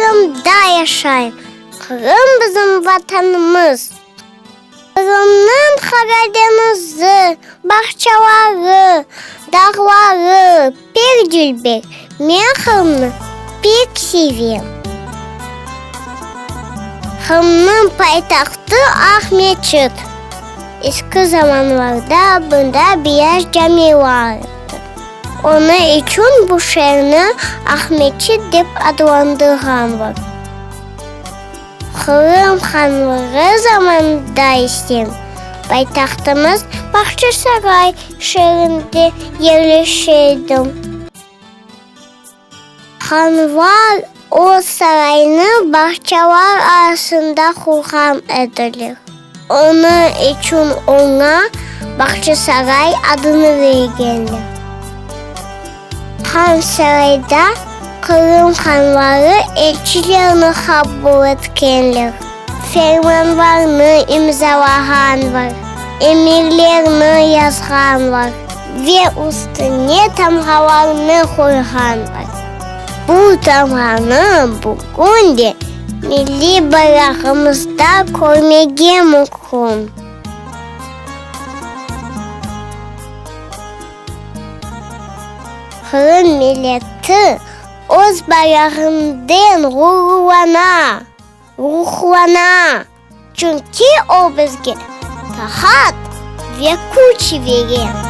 Qırımda yaşayım. Qırım bizim Vatanımız. Qırımnıñ Qara deñizi, bağçaları, dağları pek dülber. Men Qırımnı pek sevem. Qırımnıñ paytahtı Aqmeçit. Eski zamanlarda bunda Beyaz cami bar edi. Onıñ içün bu şeerni Aqmeçit dep adlandırğanlar. Qırım hanlığı zamanında ise paytahtımız Bağçasaray şeerinde yerleşe edi. Hanlar öz saraynı bağçalar arasında qurğan ediler. Onıñ içün oña Bağçasaray adını bergenler. Han sarayda Qırım hanları elçilerni qabul etkenler, fermanlarnı imzalağanlar, emirlerni yazğanlar ve üstüne tamğalarnı qoyğanlar. Bu tamğanı bugün de milliy bayrağımızda körmege mümkün. Qırım milleti öz bayrağından ğururlana, ruhlana, çünki o bizge tahat ve küç bere.